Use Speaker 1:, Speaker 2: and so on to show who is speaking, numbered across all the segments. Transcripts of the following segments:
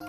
Speaker 1: Аз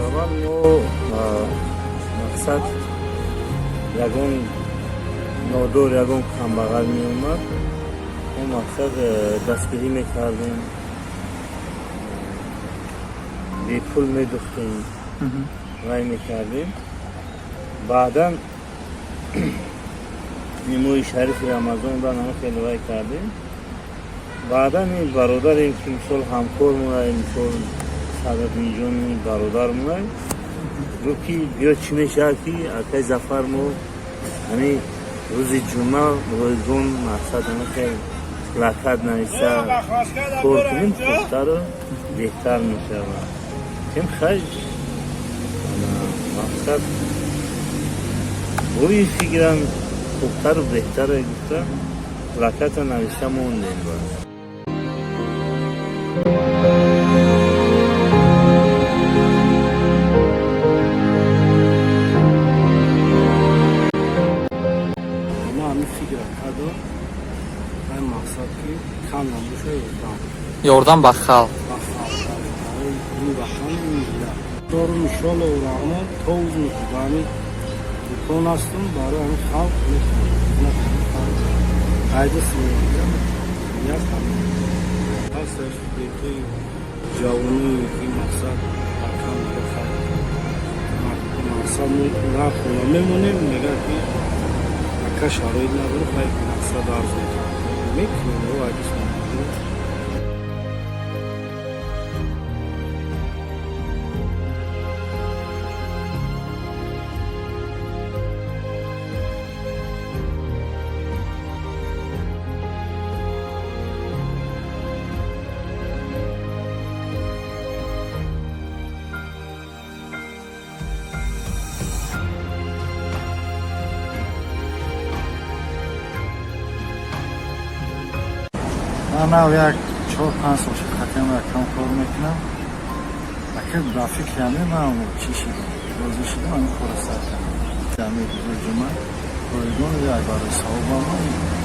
Speaker 1: аввал мо мақсад, ягон нодор, ягон камбағал меомад, мо мақсад дастгирӣ мекардем, бепул медухтем, вай мекардем. Баъдан моҳи шарифи Рамазон дан ама хеле вай кардем. Баъдан ин бародарем, ки мисол ҳамкор мунай, мисол Садриддинҷони бародар мунай, гуфт, ки биё, чӣ мешавад, ки акай Зафар, мо ҳамин рӯзи ҷумъа ройгон мақсад ама хел плакат нависта кор кунем, хубтару беҳтар мешавад. Кем хай, мақсад бо ин фикрам хубтару беҳтаре гуфта, плаката нависта мондем. Баъд
Speaker 2: Ма ҳамин фикра кардам, ҳамин мақсад, ки кам набоша, ёрдам
Speaker 3: Ёрдам ба халқ.
Speaker 2: Ба халқ, барои ин ватан, ин миллат дорум. Иншоаллоҳу раҳмон, то узме ки ба ҳамин дукон ҳастам, барои ҳамин халқ мехонам. Айда симоям як ҳасташ студентои ҷавоное, ки мақсад кам мақсад нахона мемонем, мегӯяд, ки ака, шароит надорам, хай, мақсад арз мекунем. Айдис.
Speaker 4: Ман нав як 4-5 сол шуд, хатиам якам кор мекунам. Аки ба фикри ҳамин ман чӣ шидам, розӣ шудам, ҳамин кора сар кардам. Ҳамин рӯзи ҷумъа ройгон як барои савобама.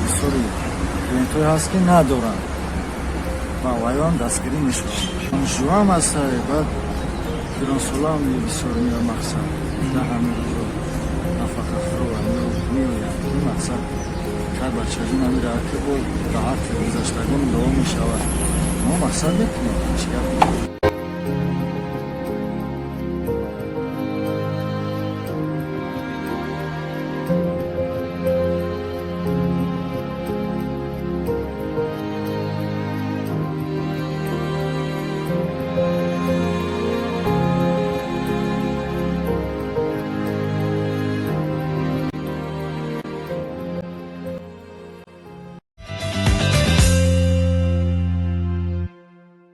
Speaker 4: Бисёри клиентҳое ҳаст, ки надоранд ва вайам дастгирӣ мешаванд. Донишҷӯам ҳаст, баъд пиронсолаам бисёр меояд, мақсад дар ҳамин рӯзо нафақахӯро меояд. Ин мақсад кар бачаҷон ҳамин ки бо ба ҳаққи гузаштагон дуо мешавад, мо мақсад мекунем, ҳеҷ гап.